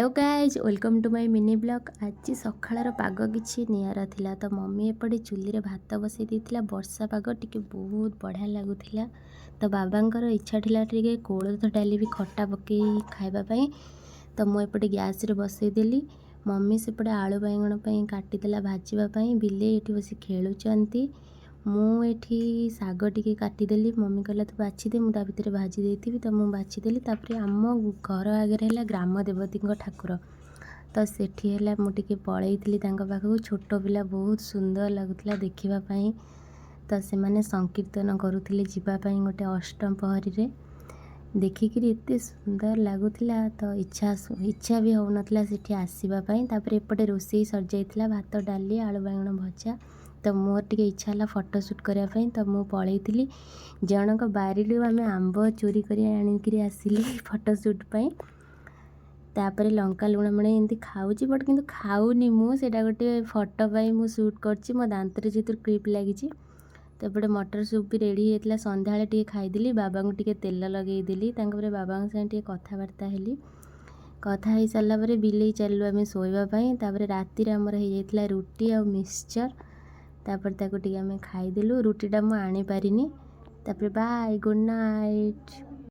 Hello guys, welcome to my mini vlog। ଆଜି ସକାଳର ପାଗ କିଛି ନିଆରା ଥିଲା। ତ ମମି ଏପଟେ ଚୁଲିରେ ଭାତ ବସେଇ ଦେଇଥିଲା। ବର୍ଷା ପାଗ ଟିକେ ବହୁତ ବଢ଼ିଆ ଲାଗୁଥିଲା। ତ ବାବାଙ୍କର ଇଚ୍ଛା ଥିଲା ଟିକେ କୋଳଥ ଡାଲି ବି ଖଟା ପକେଇ ଖାଇବା ପାଇଁ। ତ ମୁଁ ଏପଟେ ଗ୍ୟାସ୍ରେ ବସେଇଦେଲି। ମମି ସେପଟେ ଆଳୁ ବାଇଗଣ ପାଇଁ କାଟିଦେଲା ଭାଜିବା ପାଇଁ। ବିଲେଇ ଏଠି ବସି ଖେଳୁଛନ୍ତି। ମୁଁ ଏଠି ଶାଗ ଟିକେ କାଟିଦେଲି। ମମି କହିଲା, "ତୁ ବାଛିଦେ, ମୁଁ ତା ଭିତରେ ଭାଜି ଦେଇଥିବି।" ତ ମୁଁ ବାଛିଦେଲି। ତାପରେ ଆମ ଘର ଆଗରେ ହେଲା ଗ୍ରାମ ଦେବତୀଙ୍କ ଠାକୁର। ତ ସେଠି ହେଲା ମୁଁ ଟିକେ ପଳେଇଥିଲି ତାଙ୍କ ପାଖକୁ। ଛୋଟ ପିଲା, ବହୁତ ସୁନ୍ଦର ଲାଗୁଥିଲା ଦେଖିବା ପାଇଁ। ତ ସେମାନେ ସଂକୀର୍ତ୍ତନ କରୁଥିଲେ ଯିବା ପାଇଁ ଗୋଟେ ଅଷ୍ଟପ୍ରହରୀରେ। ଦେଖିକିରି ଏତେ ସୁନ୍ଦର ଲାଗୁଥିଲା, ତ ଇଚ୍ଛା ବି ହେଉନଥିଲା ସେଠି ଆସିବା ପାଇଁ। ତାପରେ ଏପଟେ ରୋଷେଇ ସରିଯାଇଥିଲା, ଭାତ, ଡାଲି, ଆଳୁ ବାଇଗଣ ଭଜା। ତ ମୋର ଟିକେ ଇଚ୍ଛା ହେଲା ଫଟୋ ସୁଟ୍ କରିବା ପାଇଁ, ତ ମୁଁ ପଳେଇଥିଲି। ଜଣଙ୍କ ବାରିରୁ ଆମେ ଆମ୍ବ ଚୋରି କରି ଆଣିକିରି ଆସିଲି ଫଟୋ ସୁଟ୍ ପାଇଁ। ତାପରେ ଲଙ୍କା ଲୁଣ ମଣେଇ ଏମିତି ଖାଉଛି, ବଟ୍ କିନ୍ତୁ ଖାଉନି ମୁଁ। ସେଇଟା ଗୋଟେ ଫଟୋ ପାଇଁ ମୁଁ ସୁଟ୍ କରିଛି। ମୋ ଦାନ୍ତରେ ଯେହେତୁ କ୍ଲିପ୍ ଲାଗିଛି। ତ ଏପଟେ ମଟର ସୁପ୍ ବି ରେଡ଼ି ହେଇଯାଇଥିଲା। ସନ୍ଧ୍ୟାବେଳେ ଟିକେ ଖାଇଦେଲି। ବାବାଙ୍କୁ ଟିକେ ତେଲ ଲଗେଇଦେଲି। ତାଙ୍କ ପରେ ବାବାଙ୍କ ସାଙ୍ଗେ ଟିକେ କଥାବାର୍ତ୍ତା ହେଲି। କଥା ହେଇସାରିଲା ପରେ ବିଲେଇ ଚାଲିଲୁ ଆମେ ଶୋଇବା ପାଇଁ। ତାପରେ ରାତିରେ ଆମର ହେଇଯାଇଥିଲା ରୁଟି ଆଉ ମିକ୍ସଚର୍। ତାପରେ ତାକୁ ଟିକେ ଆମେ ଖାଇଦେଲୁ। ରୁଟିଟା ମୁଁ ଆଣିପାରିନି। ତାପରେ ବାଏ, ଗୁଡ଼୍ ନାଇଟ୍।